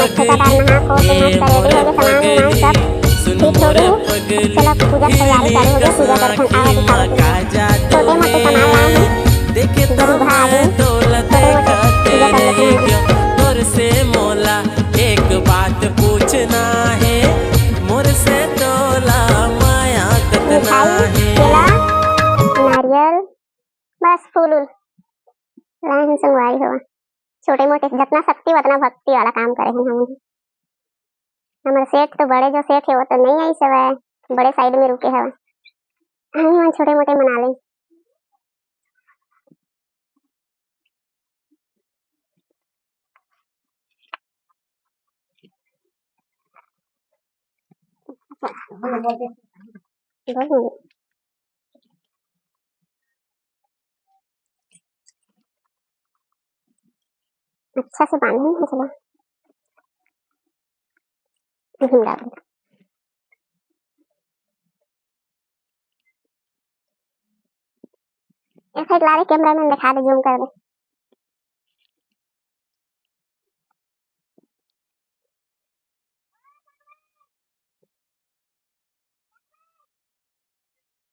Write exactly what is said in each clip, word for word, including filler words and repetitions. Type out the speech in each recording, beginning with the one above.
छोटा दार नहा खो के मस्त ready हो गए, सामान वामान सब fit हो गए। चलो, पूजा के तैयारी चालू हो गई, पूजा करथन, आवा दिखावा तुमको। छोटे मोटे सामान लाए हैं, गरीब आदमी, छोटे मोटे पूजा कर लेते हैं। तोर से मोला एक बात पूछना है, मोर से तोला माया कतना मिठाई, है। केला, नारियल, बस फूल उल लाए हैं संगवारी हो। छोटे मोटे जितना शक्ति उतना भक्ति वाला काम करे हैं हम। हमर सेठ तो बड़े जो सेठ है वो तो नहीं आई सवय, बड़े side में रुके हवय। हम मन छोटे मोटे मना लें। अच्छा से बांधे हैं, चला। यही मिला दे। एक साइड ला रे, कैमरा मैन दिखा दे, जूम कर दे।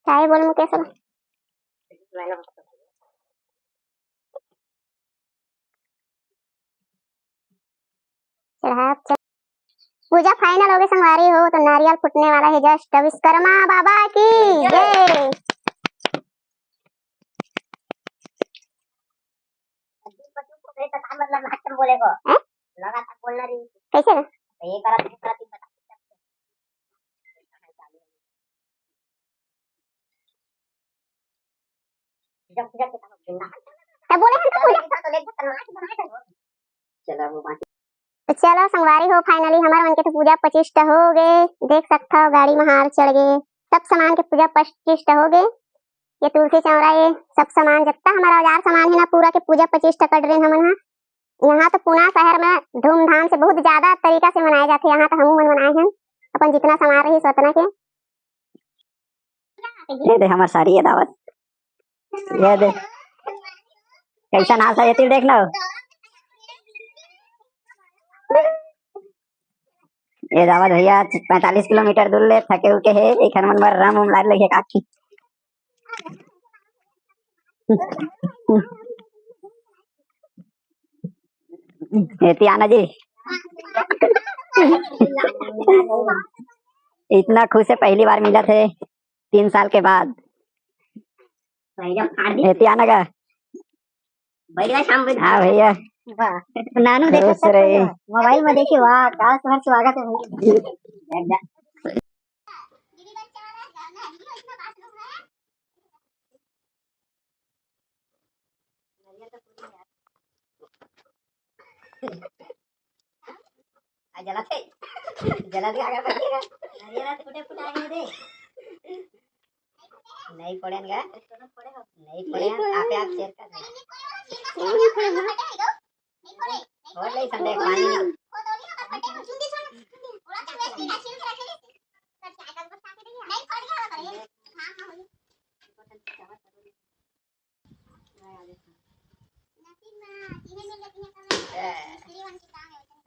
काय बोल मुकेश? चढ़ा, चढ़। पूजा final हो गई संगवारी हो, तो नारियल फूटने वाला है just। विश्वकर्मा बाबा की जय। हैं? कैसे? तब बोले हम तो पूजा। तो चलो संगवारी हो, finally हमार मन के तो पूजा पच्चीस टा हो गए। देख सकता हो गाड़ी में हार चढ़ गए, सब सामान के पूजा पच्चीस टा हो गए। ये तुलसी चौरा, ये सब सामान, जितना हमारा औजार सामान है ना, पूरा के पूजा पच्चीस टा कर रहे हैं हमन हा। यहाँ तो पुना शहर में धूमधाम से बहुत ज्यादा तरीका से मनाए जाथे। यहाँ तो हमू मन मनाए हन अपन जितना सामान रहिस ओतना के। ये दे हमर सारी ये दावत, ये दे कैसा नाच है ये तीर देखना हो। ये दावत भैया पैंतालीस किलोमीटर दूर ले थके उके है, एक हनुमान बार राम उम लाग लगे काकी। एती आना जी। इतना खुश है, पहली बार मिला थे तीन साल के बाद। एती आना का? हाँ भैया। नानू देखो खुश रही। मोबाइल में देखी, वाह, का तुम्हार स्वागत है भैया। आ, जला थे। जला दे, आगे बढ़िएगा। नारियल तो फुटे फुटा है दे। नहीं पड़ेगा। नहीं पड़ेगा। आप, आप शेयर कर दे। और नहीं संदेह, पानी नहीं।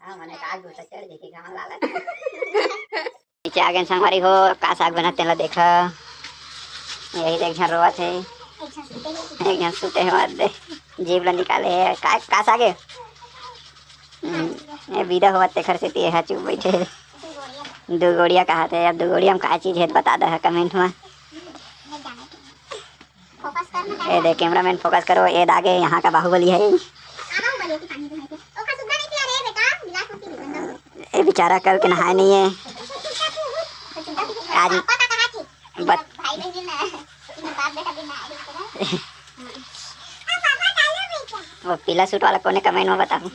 हाँ, मने का गुस्सा चढ़ देखे, गाँव लाला। नीचे आ गए संगवारी हो, का साग बनत तेला देखा। यही देख, एक झन रोवत है, एक झन सुते है, मत दे, जीभ ला निकाले है। का, का साग है? हम्म, ये विदा होवत तेखर सेती ये हा चुप बैठे हे। दू गोड़िया कहा थे, अब दू गोड़िया में का चीज है बता दे कमेंट में। ये दे कैमरामैन फोकस करो, ये दागे यहाँ का बाहुबली है। ये बेचारा कल के नहाए नहीं है आज। बत- वो पीला सूट वाला कोने कमेंट में बताओ।